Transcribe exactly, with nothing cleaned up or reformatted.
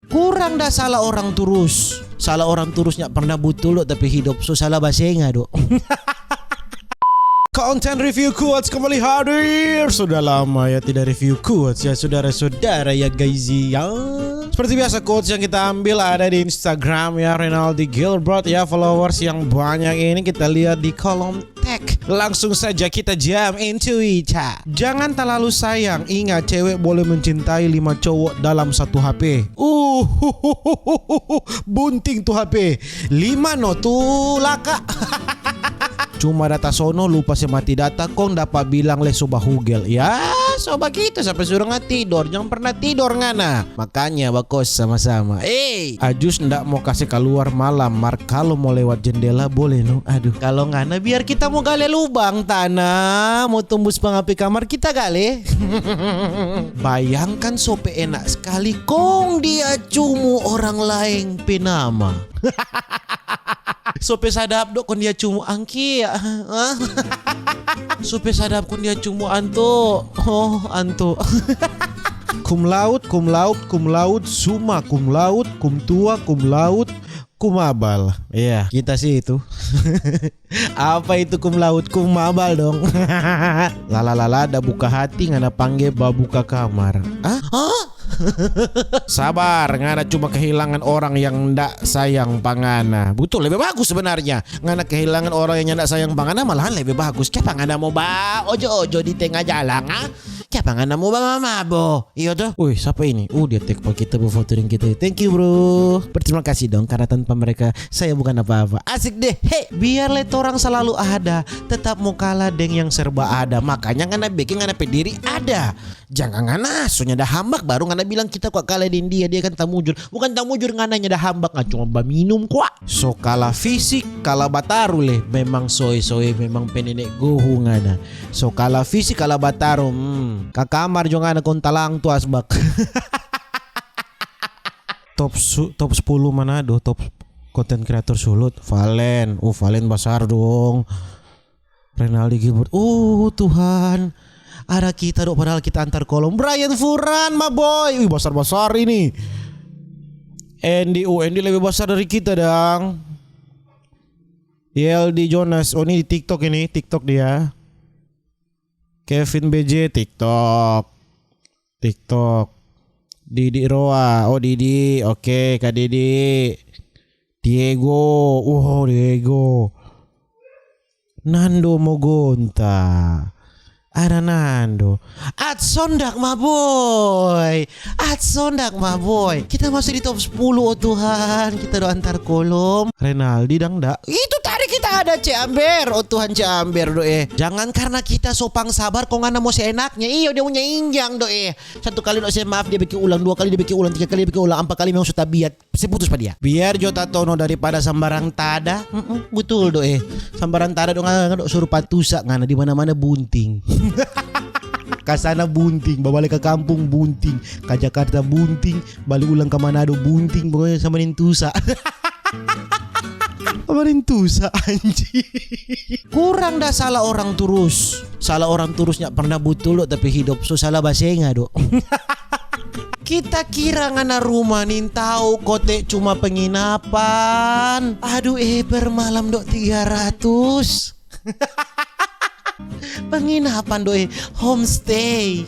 Kurang da salah orang turus. Salah orang turus nya pernah butul do, tapi hidop so salah basenga do. Konten review quotes kembali hadir. Sudah lama ya tidak review quotes ya saudara-saudara ya guys ya. Seperti biasa quotes yang kita ambil ada di Instagram ya, Renaldi Gilbert ya, followers yang banyak ini kita lihat di kolom tag. Langsung saja kita jump into it. Jangan terlalu sayang, ingat cewek boleh mencintai lima cowok dalam satu H P. Uh, bunting tu H P. Lima no tu laka. Cuma data sono lupa se mati data kong dapa bilang le so bahugel. Ya, so bagitu sampe suruh tidor, jang pernah tidor ngana. Makanya bakos sama-sama. Eh, Ajus ndak mo kase kaluar malam, mar kalo mo lewat jendela boleh no. Aduh, kalo ngana biar kita mo gale lubang tanah, mo tumbus pangape kamar kita gale. Bayangkan so pe enak skali kong dia cumu orang laeng pe nama. So pe sadap do kon dia cumu angki ya. So pe sadap kon dia cumu anto. Oh, anto. Cum laude, cum laude, cum laude, summa cum laude, cum tua, cum laude, cum abal. Iya, kita sih itu. Apa itu cum laude, cum abal dong? Lala lala da buka hati ngana pangge babuka kamar. Ah? Hah? Sabar, ngana cuma kehilangan orang yang ndak sayang pa ngana. Betul, lebih bagus sebenarnya. Ngana kehilangan orang yang ndak sayang pa ngana malahan lebih bagus. Kiapa ngana mo ba ojo-ojo di tengah jalang, ah? Kiapa ngana mo ba mabo? Iyo to? Wih, siapa ini? Uh, dia tag pa kita, bafoto deng kita. Thank you, bro. Berterima kasih dong, karena tanpa mereka, saya bukan apa-apa. Asik deh. He, biar le torang selalu ada, tetap mo kalah deng yang serba ada. Makanya ngana bikin ngana pe diri ada. Jang ngana so nyanda hambak baru ngana bilang kita kwa kalah deng dia, dia kan tamujur. Bukan tamujur, ngana nyanda hambak, ngana cuma baminum kwa. So kalah fisik, kalah bataru le. Memang soe-soe, memang pe nene gohu ngana. So kalah fisik, kalah bataru. Hmm. Ka kamar jo ngana kong talang tu asbak. Top su-, top sepuluh Manado, top konten kreator sulut. Valen, uh Valen basar dong. Renaldi Gilbert. Oh, Tuhan. Ada kita dok, padahal kita antar kolom. Brian Furan, my boy. Wih, basar-basar ini. Andy, oh, Andy lebih basar dari kita, dang. Y L D Jonas. Oh, ini di TikTok ini. TikTok dia. Kevin B J, TikTok. TikTok. Didi Roa. Oh, Didi. Oke, Kak Didi. Diego. Oh, Diego. Nando Mogonta. Ada Nando. At Sondak, my boy. At Sondak, my boy. Kita masuk di top sepuluh, oh Tuhan. Kita do antar kolom. Renaldi dang da. Itu tadi kita ada Ciamber. Oh Tuhan, Ciamber do eh. Jangan karena kita sopang sabar, kong ngana mo seenaknya. Iyo, dia punya injang do eh. Satu kali no se maaf, dia bikin ulang, dua kali dia bikin ulang, tiga kali dia bikin ulang, ampa kali memang so tabiat, se putus pa dia. Biar jo tatono daripada sambarang tada. Mm-mm, butul do eh. Sambarang tada do ngana do suruh patusa ngana di mana-mana bunting. Ka sana bunting, babale ka kampung bunting, ka Jakarta bunting, bale ulang ka Manado bunting, pokoknya sama deng tusa. Sama deng tusa, anjing. Kurang da salah orang turus. Salah orang turus nya pernah butul do, tapi hidop so salah basenga do. Kita kira ngana rumah nintau kote cuma penginapan. Aduh, eh, per malam do tiga ratus. Penginapan do eh, homestay.